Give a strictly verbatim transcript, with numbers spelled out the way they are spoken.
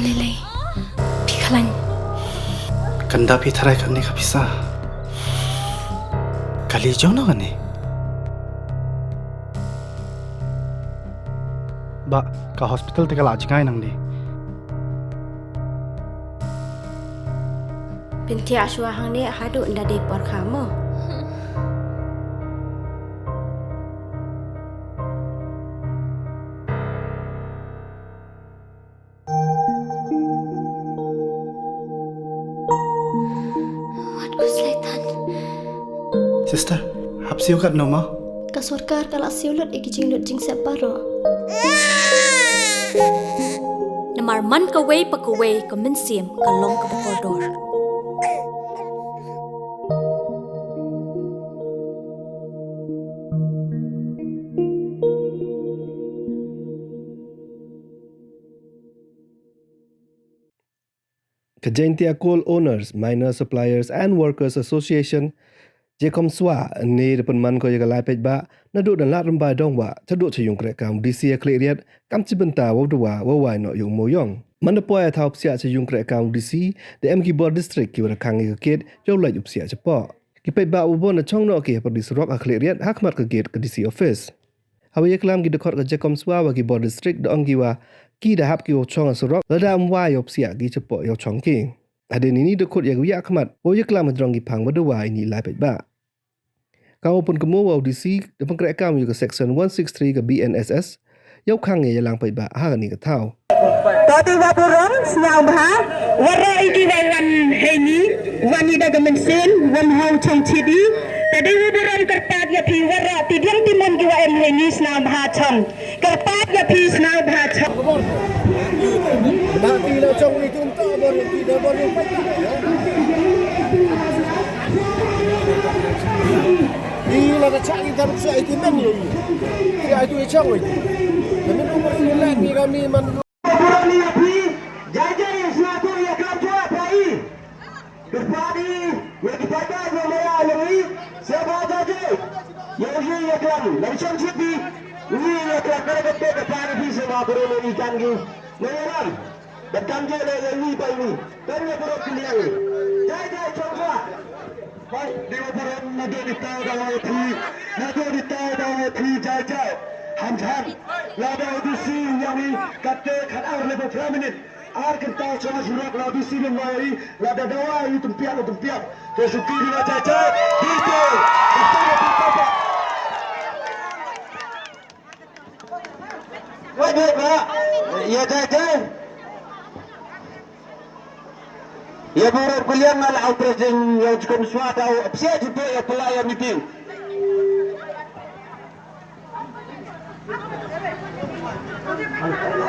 Lei lei. Phi khlañ. Kanda phi tharai kani ka pisa. Kali jong no kani. Ba, ka hospital te ka la jngai nang di. Pynthia shuwa hangne haduh nda dei por kha mo. Wat ku slaitan. Sister, hap siew kat no ma? Ka sorkar ka la siew lut i ki jinglut jingsep baroh. Namar man kawei pa kawei ka mynsiem ka long kaba kordor. Ka Jaintia Coal Owners, Miners, Suppliers and Workers Association, JCOMSWA, ne da pynman ko ya ka lai paidbah, naduh da lad rymbai dong wa, chaduh cha yung kreh kam DC ya Khliehriat, kam chi bynta wow dawa, wow wai noh yung mo yong. Man da poi ya thaw psiah cha yung kreh kam DC, da em ki bor district ki wa da khang ya ka kit, yow lait u psiah chapoh. Ki paidbah u bon da chong noh ki ha pyrdi surok ha Khliehriat, ha khmat ka gate ka DC office. Hawa yaklam ki dkhot ka JCOMSWA wa ki bor district da ong ki wa ki da hap ki wow chong ha surok lada ym wai yow psiah ki chapoh yow chong ki. Hadien ini da khut ya ka yakhmat wow yaklam hajrong ki phang wa dawa ini lai paidbah. Ka wow pynkynmaw wa u DC da pynkreh kam ya ka section one six three ka BNSS, yow khang ya yalang paidbah ha kani ka thaw. To dei wa burom sñiawbha, waroh i ki wa wan heini, wan i da ka mynsiem, wan haw chong chidi. To dei wa burom kyrpad ya phi waroh, ti diang ti mon ki wa em heini sñiawbha chong. Kyrpad ya phi sñiawbha chong. Ba ti la chong i tum to bor ki da bor. Ila ka chak i tam sa i ti men ye. Ya i tu i chong i ti. Kami tu pernah ni kami man. Purani ya phi, jai jai ya sna tu ya klam chwa phi. Kyrpad i, ya ki paidbah ya maya ya ri, sñiawbha jai jai. Ya ri ya klam, la chong chit phi. Ri ya klam, kala kyrpad ya phi sñiawbha purani i kan ki. Maya ram. Bat kam jai le ya wi bai wi. Kam ya burom kylliang. Jai jai chong chwa. Bai, dei wa burom na dei di tau da wa phi. Na dei di tau da wa phi jai jai. Ham ham. La da wa du si ya wi. Kate khat ar le ba phra minit. Ar kynta chong surok la du si le mai. La da da wa wi tum piak tum piak. Te suki di wa jai jai. Di te. Wait, wait, ba. Ya jai jai. Ya burom kylliang nga la au president ya JCOMSWA tau psiah jitu ya pela ya meeting.